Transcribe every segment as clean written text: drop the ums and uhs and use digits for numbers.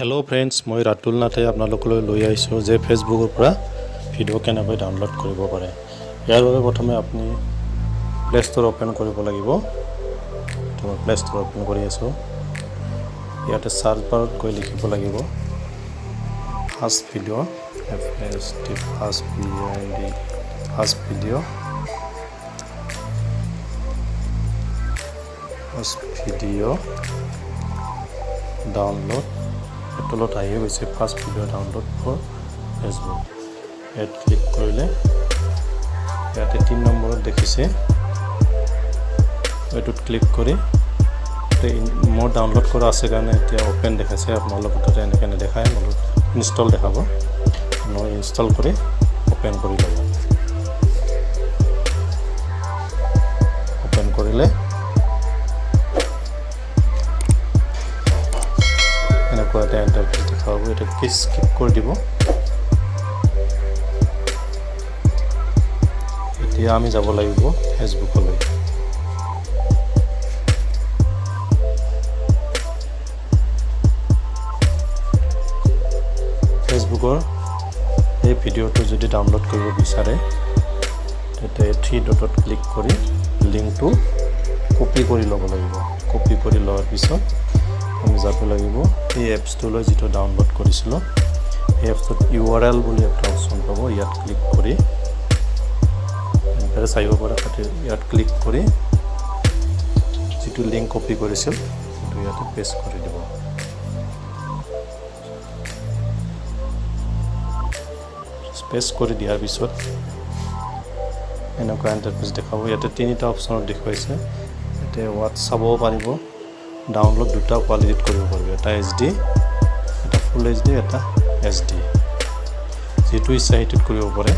Hello' friends, মই ৰাতুল নাথে আপোনালোকলৈ লৈ আহিছোঁ যে ফেচবুকৰ পৰা ভিডিঅ' কেনেকৈ ডাউনলোড কৰিব পাৰে। ইয়াৰ বাবে প্ৰথমে আপুনি প্লে' ষ্ট'ৰ অ'পেন কৰিব লাগিব। তো মই প্লে' ষ্ট'ৰ অ'পেন কৰি আছোঁ। ইয়াতে চাৰ্চ বাৰত গৈ লিখিব লাগিব fast video, F S T fast V I D, fast video, fast video download. তলত আহি গৈছে fast video download for Facebook. ইয়াত ক্লিক কৰিলে ইয়াতে 3 নম্বৰত দেখিছে, এইটোত ক্লিক কৰি মোৰ ডাউনলোড কৰা আছে কাৰণে এতিয়া অ'পেন দেখাইছে। আপোনালোকৰ তাতে এনেকৈ নেদেখায়, মোৰ ইনষ্টল দেখাব। আপোনালোকে ইনষ্টল কৰি অ'পেন কৰি ল'ব। অ'পেন কৰিলে এনেকুৱা এটা ইণ্টাৰফেচ দেখাব। এটা কি স্কিপ কৰি দিব। এতিয়া আমি যাব লাগিব ফেচবুকলৈ। ফেচবুকৰ এই ভিডিঅ'টো যদি ডাউনলোড কৰিব বিচাৰে, তেতিয়া থ্ৰী ডটত ক্লিক কৰি লিংকটো কপি কৰি ল'ব লাগিব। কপি কৰি লোৱাৰ পিছত আমি যাব লাগিব এই এপছটোলৈ, যিটো ডাউনলোড কৰিছিলোঁ। এই এপছটোত ইউ আৰ এল বুলি এটা অপশ্যন পাব। ইয়াত ক্লিক কৰি এনেদৰে চাব পাৰে। তাতে ইয়াত ক্লিক কৰি যিটো লিংক কপি কৰিছিল, সেইটো ইয়াতে পেষ্ট কৰি দিব। পেষ্ট কৰি দিয়াৰ পিছত এনেকুৱা ইণ্টাৰফেচ দেখাব। ইয়াতে তিনিটা অপশ্যনত দেখুৱাইছে। ইয়াতে ৱাটছ চাবও পাৰিব, ডাউনলোড দুটা কোৱালিটিত কৰিব পাৰিব, এটা এইচ ডি, এটা ফুল এইচ ডি, এটা এইচ ডি। যিটো ইচ্ছা সেইটোত কৰিব পাৰে।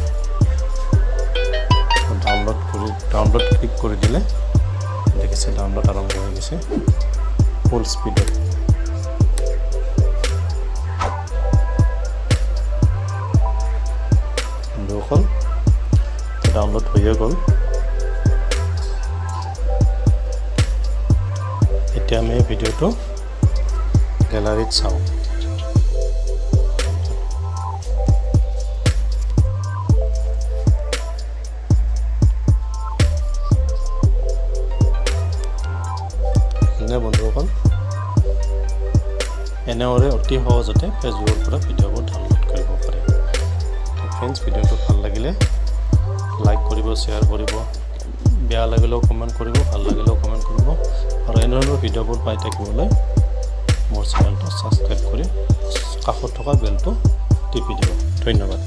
ডাউনলোড কৰি ডাউনলোড ক্লিক কৰি দিলে দেখিছে ডাউনলোড আৰম্ভ হৈ গৈছে ফুল স্পীডত। বন্ধুসকল, ডাউনলোড হৈয়ে গ'ল। এতিয়া আমি ভিডিঅ'টো গেলাৰীত চাওঁ। বন্ধুসকল, এনেদৰে অতি সহজতে ফেচবুকৰ পৰা ভিডিঅ'বোৰ ডাউনলোড কৰিব পাৰে। ফ্ৰেণ্ডছ, ভিডিঅ'টো ভাল লাগিলে লাইক কৰিব, শ্বেয়াৰ কৰিব, বেয়া লাগিলেও কমেণ্ট কৰিব, ভাল লাগিলেও কমেণ্ট কৰিব আৰু এনেধৰণৰ ভিডিঅ'বোৰ পাই থাকিবলৈ মোৰ চেনেলটো ছাবস্ক্ৰাইব কৰি কাষত থকা বেলটো টিপি দিব। ধন্যবাদ।